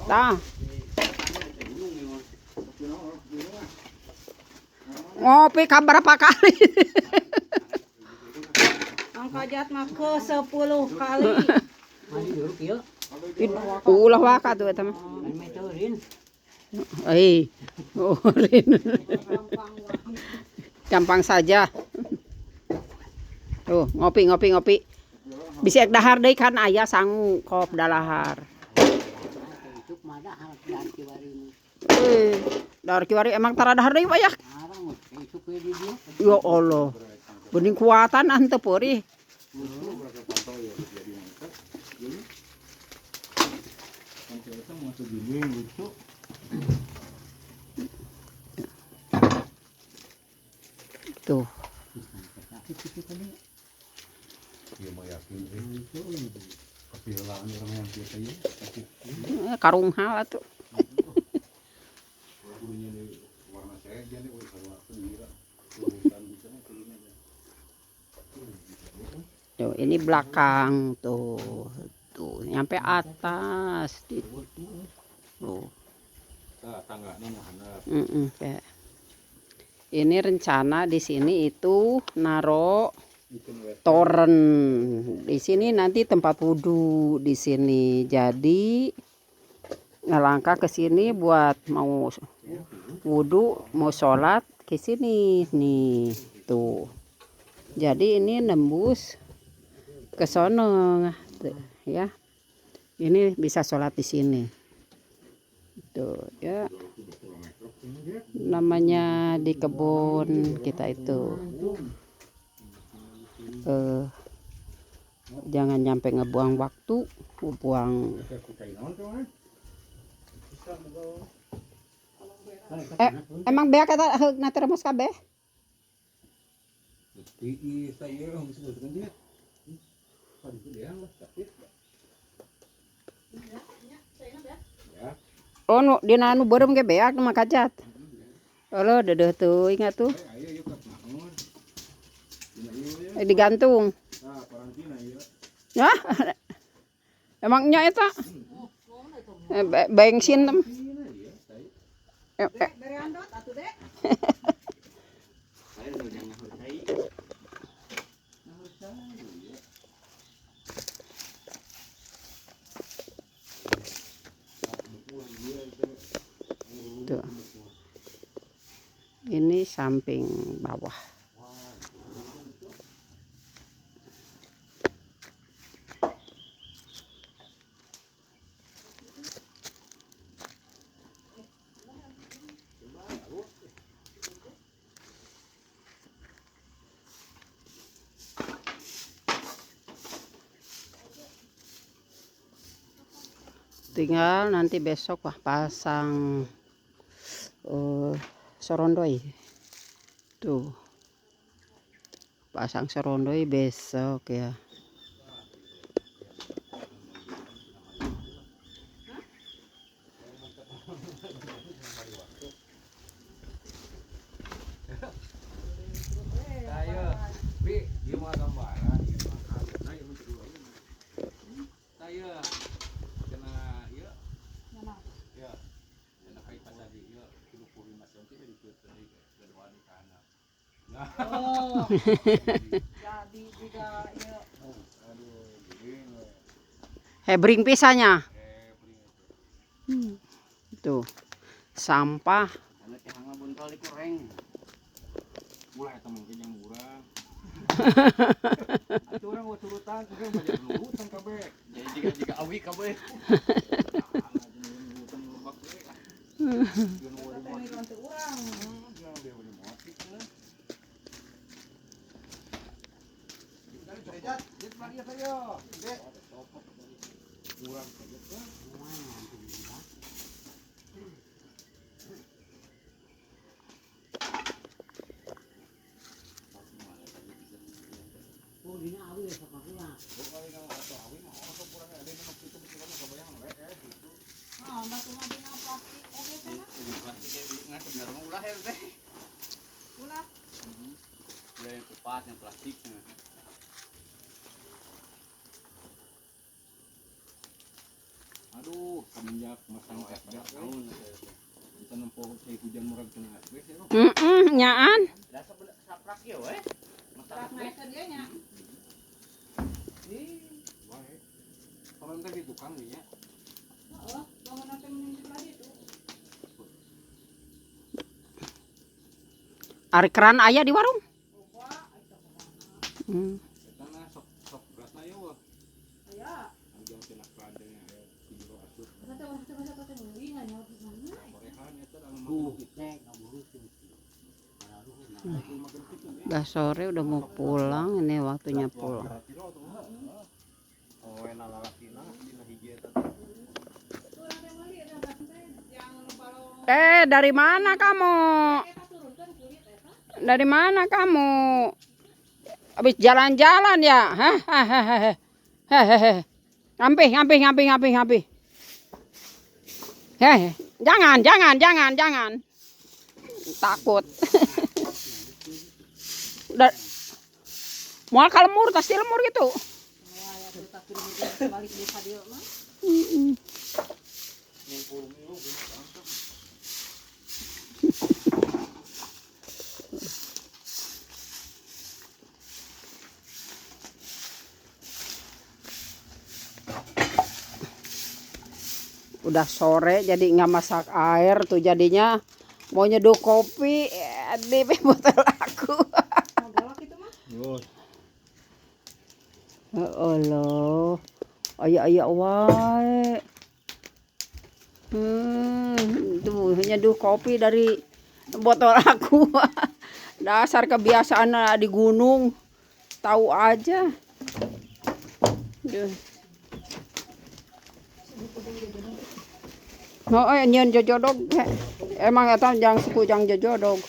Tah. Ngopi ka berapa kali? Mang Kajat mah ke 10 kali. Ulah waka tuh eta mah. Eh, urin. Gampang saja. Tuh, ngopi ngopi ngopi. Bisa ek dahar deui kan aya sangu kop dalahar. Eh, dahar kiwari emang tara dahar deui wayah. Ya Allah. Bening kuatan ah teu peurih. Tuh. Karung hal tuh. Tuh, ini belakang tuh. Tuh, nyampe atas. Tuh. Kayak. Ini rencana di sini itu naro toren. Di sini nanti tempat wudhu di sini. Jadi ngelangkah ke sini buat mau wudhu, mau sholat ke sini nih tuh. Jadi ini nembus ke sono ya. Ini bisa sholat di sini. Tuh ya. Namanya di kebun kita itu. Jangan nyampe ngebuang waktu, ngebuang. Emang beak eta heug na termos kabeh? Oh, nu dina anu beureum ge beak nu mah kajat. Olo dedeuh teuing atuh. Digantung. Ya. Emang nya eta? Bensin tem. Tuh. Ini samping bawah. Tinggal nanti besok wah pasang sorondoi. Tuh. Pasang sorondoi besok ya. Oh, jadi juga ya. Hebring pisahnya. Tuh. Sampah. Aduh, kaminyak masang es tahun. Kita nempo hujan murag kena es. Nyaan. Saprak ya we. Saprak dia nya. Wae. Kalau teh di tukang nya. Heeh, bangunan teh mending lagi itu. Ari keran aya di warung. Eta na sok sok berasna ye wah. Aya. Anu cenah keran teh aya 7 asup. Korehan eta anu Udah sore udah mau pulang, ini waktunya pulang. Oh, enak lalakina dina hiji eta teh. Dari mana kamu? Dari mana kamu? Habis jalan-jalan ya? Hah? Hah? Hah? Ngampih, ngampih, ngampih, ngampih, ngampih. Heh, jangan, jangan, jangan, jangan. Takut. Udah. Mual ka lemur, pasti lemur gitu. Udah sore jadi nggak masak air tuh, jadinya mau nyeduh kopi di botol aku. Ya Allah, aya-aya wae. Tuh nyeduh kopi dari botol aku. Dasar kebiasaan di gunung, tahu aja. Duh. Oh, nyeun jojodog. Emang eta jang suku jang jojodog.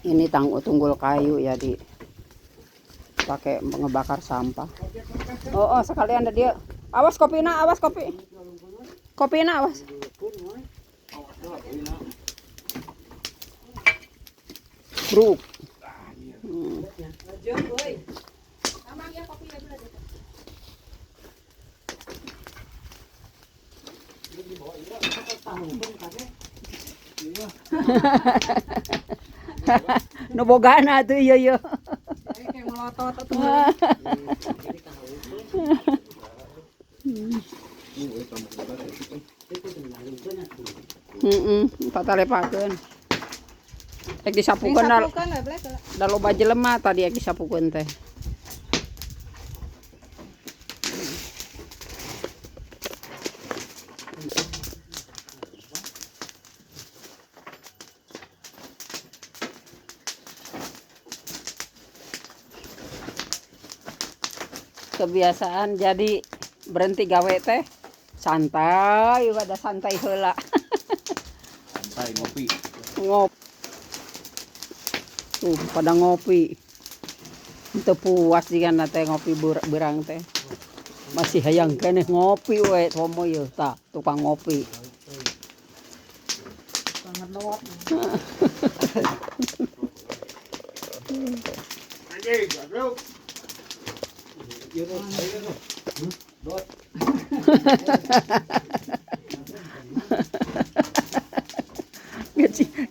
Ini tunggul kayu ya, di pakai ngebakar sampah. Oh, sekalian ada dia. Awas kopina, awas kopi. Kopina awas. Bruk. Nu bogana tuh iya iya. Kayak melotot atuh. Heeh, patalepakeun. Ek disapukeun da loba jelema tadi ek disapukeun teh. Kebiasaan jadi berhenti gawe teh santai, pada santai heula. Santai ngopi. Ngopi. Tuh pada ngopi. Teu puas jigana teh ngopi berang teh. Masih hayang keneh ngopi we komo ieu tah tukang ngopi.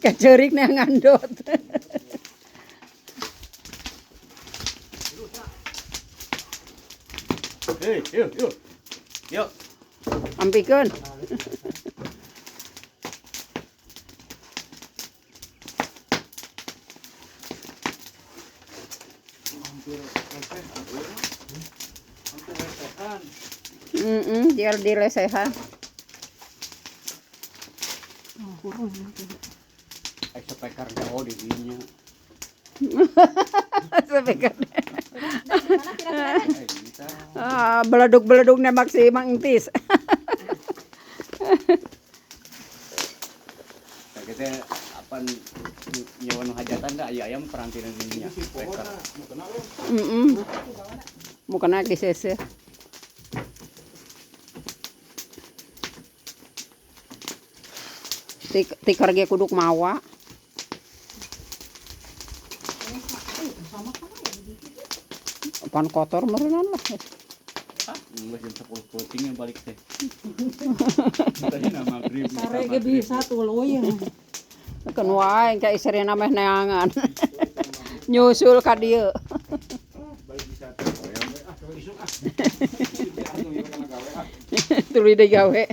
Kecerik nih ngandot. Hei, yuk, yuk. Yuk. Ampikeun. Biar dilesehan. Speaker jauh di dinya. Speaker. Ah, beleduk-beleduk nembak si Mang Entis. Kita apa nyawa nu hajatan dah aya ayam perantinan dinya. Speaker. Mukena di sese. Tikar ge kuduk mawa. Sama-sama ya begitu. Pan kotor meureunana lah. Ah, geus jam 10 peutingnya balik teh. Tadi na magrib. Sare ge bisa tuluy. Keun wae ka istrina meh neangan. Nyusul ka dieu. Balik bisa teh. Ah, coba isuk ah. Tuluy deui gawe.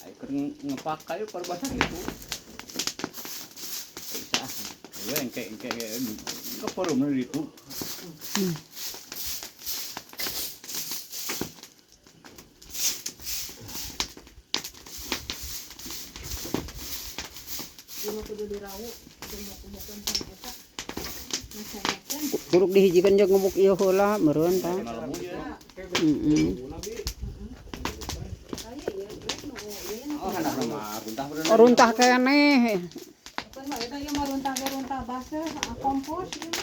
Ayo keur ngepak kayu parbasan itu. Bisa ah. Ayo engke engke ke forum itu. Ieu kudu dirawu, kudu muk-mukeun sama eta. Masanyakeun. Kuruk dihijikeun jeung ngubuk ieu heula meureun tah. Heeh. Aya ieu geus nu ieu Oh, handapna mah runtah bener. Oh, runtah keneh. Keun mah eta ieu mah runtah ge runtah baseuh, kompos ieu mah.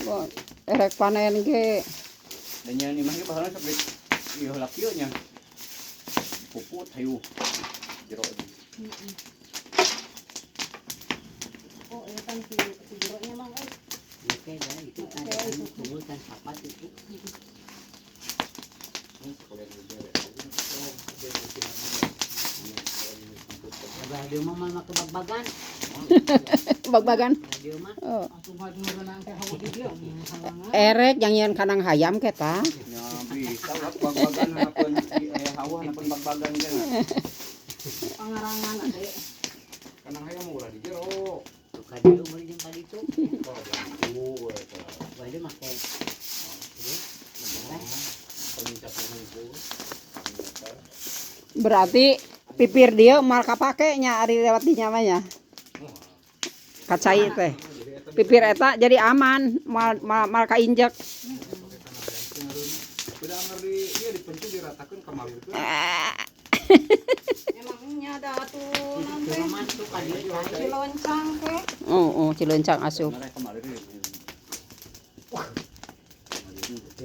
Wah, erek panen ge. Dan nya imah ge baheula sok ieu heula kieu nya. Puput hayu. Jero. Oh, ieu kan si si jeronya mah euy. Oke, dah itu ada kumpulkan sapat itu. Abah dia mah mah kebagbagan. Bag-bagan. Dia mah Oh. Atuh mah meunang teh hawu di dieu halangan. Erek yang nyeun kandang hayam ke tah. Nya bisa ulah bag-bagan hanapun hawa hanapun bag-bagan ge. Pangarangan ade. Kanang hayam ulah di jero. suka dia beli jeung kali itu. Oh, lampu eta. Abah dia make. Berarti pipir dia mal kapake nya ari lewat dinya mah nya. Kacai teh. Pipir eta jadi aman mal mal, mal kainjek. Udah anger di ieu dipencu diratakeun ka malir teh. Emang nya da atuh naon teh. Cuman tuh kali Si loncang teh. Oh, oh cilencang asup. Mereka kemarin.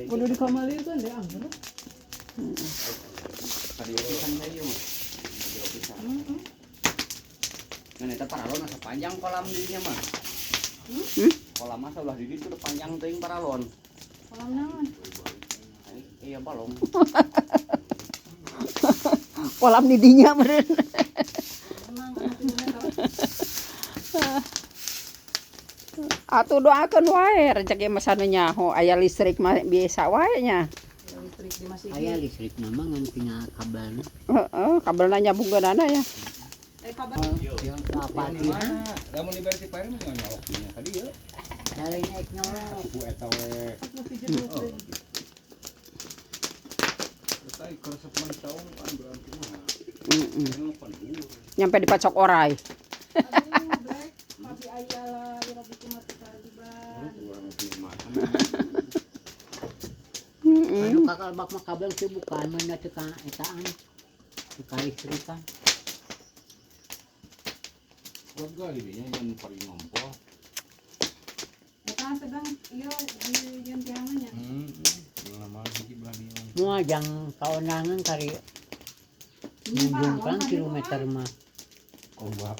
Kudu dikamalirkeun deh angger. Tadi pisan saya mah. Jero pisan. Ngan eta paralon asa panjang kolam dirinya mah. Hmm? Kolam mah ulah di ditu udah panjang teuing paralon. Kolam naon? Iya balong. Kolam di dinya meureun. Emang atuh Atuh doakeun wae rezeki mah sanu nyaho aya listrik mah biasa wae nya. listrik di masih. Aya listrik nama ngan tinggal kabel. Heeh, kabelna nyambungkeunana ya. Eh kabar Ya apa Di mana? Lamun dibere si Pak mah nyolok dinya ka dieu. Dari naik nyolok. Ku eta we. mesti jenuh. Eta keur sepeun saung kan berarti mah. Heeh. Ini pan dulu. Nyampe dipacok orai. Aduh, Black. Papi aya lah, ira bikin mati kaliban. Urang nikmatan. Heeh. Anu kakal bak mah kabel sih bukan mana teu ka etaan. Teu ka listrikan. Keluarga di dinya yang paling ngompo. Eta sedang ieu di jeung tiangannya. Heeh. Lama hiji belah dieu. Moal jang kaonangan kari munjungkan kilometer mah. Oh, wah.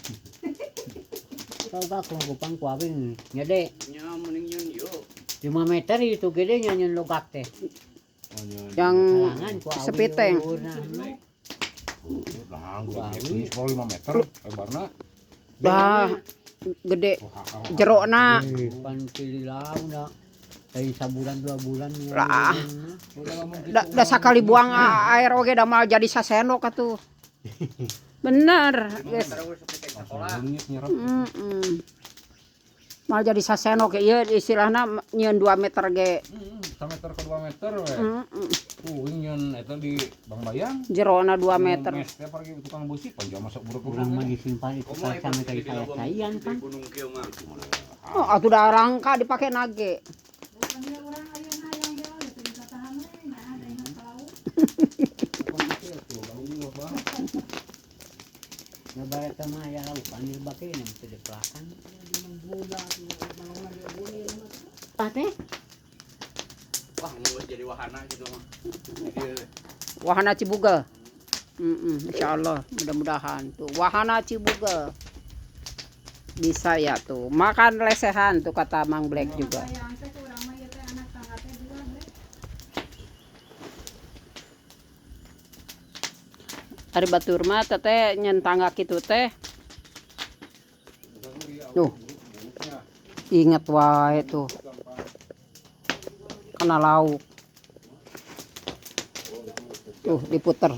Kau gak kupang ku abing nyede Nya mending nyeun ieu. 5 meter itu gede nya nyeun logak teh. Oh, nya. Yang Halangan ku awi sepiteng. luhurna. Lah, gua ini 5 meter lebarna. Bah, gede jerokna. Pan pililau da. Dari sabulan 2 bulan ya. Lah. Da, da sakali buang air oge da mal jadi sasendok atuh. Bener, geus. Sekolah. Nyerap. Heeh. Mal jadi sasendok ieu istilahna nyieun 2 meter ge. Heeh, meter ke 2 meter we. Heeh. Tuh nyeun eta di Bang Bayang. Jerona 2 meter. Mes teh pergi tukang besi panjang masuk buruk Urang mah disimpan itu Komo kan sama kali saya caian di pan. gunung kieu mah. Oh, atuh da rangka dipake nage. Bukan dia urang ayeuna hayang ge teu bisa tahan we, nah ada ingat ka laut. Nyebar eta mah aya laukan di bake teu dipelakan. Di budak, di Teh. Wah, mau jadi wahana gitu mah. Wahana Cibuga. Insyaallah, mudah-mudahan tuh wahana Cibuga. Bisa ya tuh. Makan lesehan tuh kata Mang Black juga. Ari batur mah teteh nyen tangga kitu teh. Tuh. Ingat wae tuh. Kena lauk. Tuh diputer.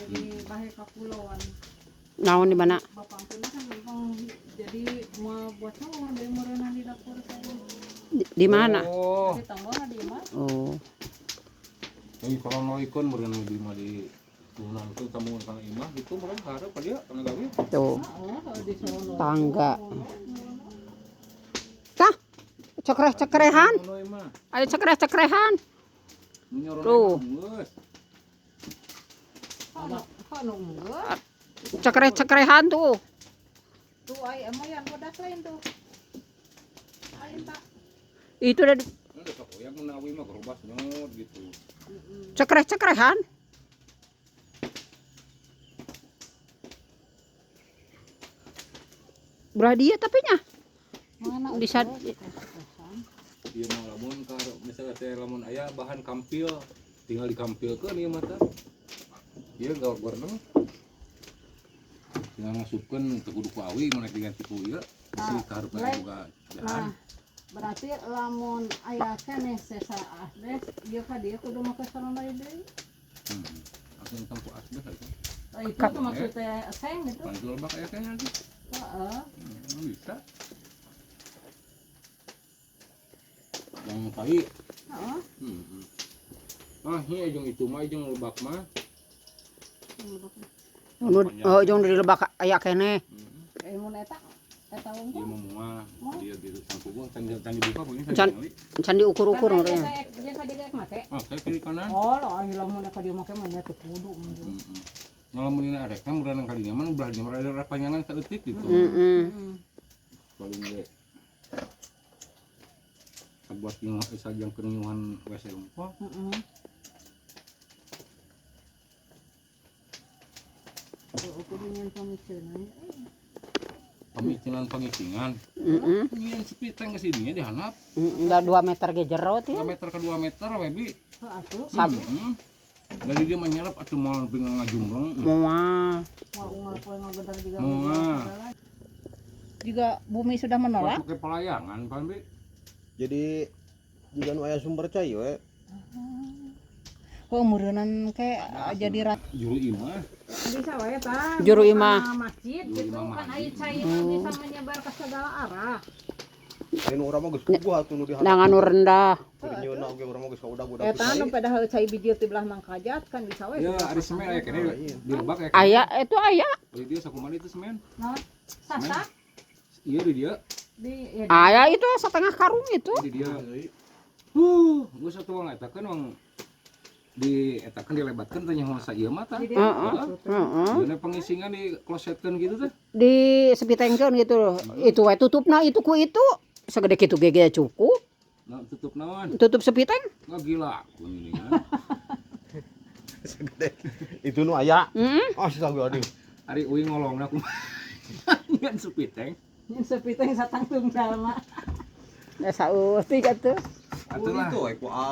Jadi bahe kapulauan. Naon di mana? Bapak kan memang jadi mau buat sawah dari merenang di dapur saya. Di mana? Oh. Di tambah di mana? Oh. Jadi kalau mau ikon merenang di mah di turunan itu tamu kana imah gitu meureun hareup ka dia kana gawe. Tuh. Oh, di sono. Tangga. Tah. Cekreh-cekrehan. Ayo cekreh-cekrehan. Tuh. Cekreh-cekrehan tuh. Tuh ai emang yang bodas lain tuh. Itu udah yang menawi mah gerobas nyot gitu. Cekreh-cekrehan. Belah dia tapi nya. Mana bisa ieu mah lamun ka misalnya teh lamun aya bahan kampil tinggal dikampilkeun ieu mah tah. Ieu goreng. Tinggal masukkeun teu kudu ku awi mun diganti ku ieu bisi kaharepna boga jahan. Nah, berarti lamun aya keneh sesa asbes ieu ka dieu kudu make sarana deui. Langsung tang ku asbes atuh. Itu tuh maksudnya seng gitu. Pantul bak aya keneh nanti. Heeh. Bisa. Yang tai. Heeh. Ah, ieu jeung itu mah jeung lebak mah. Nu oh jeung di lebak aya keneh. Ilmu eta eta unggul. Ieu mah moal dia di sangkubuh can dibuka pokoknya Can can diukur-ukur urang. Jeung ka dieu make. Ah, saya kiri kanan. Oh, lah lamun ka dieu make mah nya teu kudu. Heeh. Lamun dina arekna murana kalinya mah belah di mah panjangan saeutik gitu. Heeh. Paling ge buat nyuh sajang keur nyuhan WC rumput. Heeh. Pemikiran pengisingan. Heeh. Nyian sepi tank ke sininya dihanap. Enggak 2 meter ge jero teh. 2 meter ke 2 meter webi. Heeh Sab. Dari dia menyerap atuh moal bingung ngajumreng. Moal. Moal poe ngagedar juga. Moal. Juga bumi sudah menolak. Masuk ke pelayangan, Pak Bi. Jadi jika nu aya sumber cai we. Kok umureunan ke jadi juru imah. Bisa wae tah. Juru imah. Masjid gitu kan aya cai bisa menyebar ke segala arah. Lain urang mah geus puguh atuh nu diharap. Nah anu rendah. Keur oge urang mah geus kaudag-udag. Eta nu padahal cai bijil ti belah Mangkajat kan bisa wae. Ya, ari semen aya keneh di lebak aya. Aya itu aya. Di dia sakumaha itu semen? Naon? Sasak? Iya di dia. Di aya itu setengah karung itu. Di dia. Geus atuh wang eta kan wang di etakeun dilebatkeun teh nyaho sa ieu mah tah. Heeh. Heeh. Dina pengisingan di klosetkeun gitu teh. Di sepitengkeun gitu. Itu wae tutupna itu ku itu. Segede kitu ge ge cukup. Nah, tutup naon? Tutup sepiteng. Nggak gila aku ini kan. Segede itu nu aya. Heeh. Ah aduh. Ari uing ngolongna kumaha. Ngan sepiteng. Ngan sepiteng satangtunggal mah. Da saeutik atuh. Atuh lah.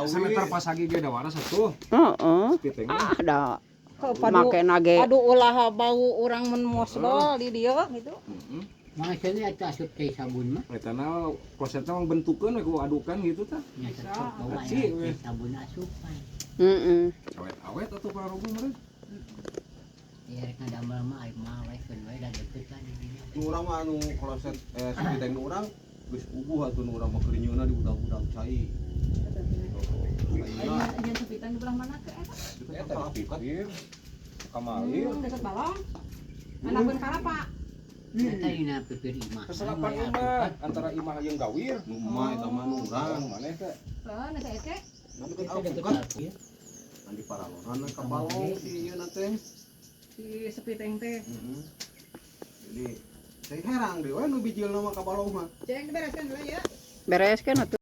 Semeter pasagi ge da waras atuh. Heeh. Sepiteng. Ah da. Padu, make nage. Aduh ulah bau urang mun mosdol di dieu gitu. Heeh. Maksudnya eta asup cai sabun mah. Eta na klosetna mah bentukeun we ku adukan gitu tah. Nya cocok bawa Aci, ya sabun asupan. Heeh. Awet-awet atuh pararuguh meureun. Ya rek ngadamel mah aing mah we keun we da deket kan di dinya. Nu urang mah anu kloset sepiteng nu urang geus puguh atuh nu urang mah keur nyieunna di udag-udag cai. Aya sepiteng di belah mana ke eta? Eta di pikir. Kamari. Dekat balong. Handapeun kalapa. Eta dina pipir imah. Kesalapan imah antara imah jeung gawir. Nu emak eta mah nu urang. Maneh teh. Heeh, nu saeke. Nanti kan alpukat. Nanti paraloran ka balong si ieu teh. Si sepiteng teh. Heeh. Jadi saya herang deh, we nu bijilna mah ka balong mah. Ceng bereskan dulu ya. Beres kan atuh.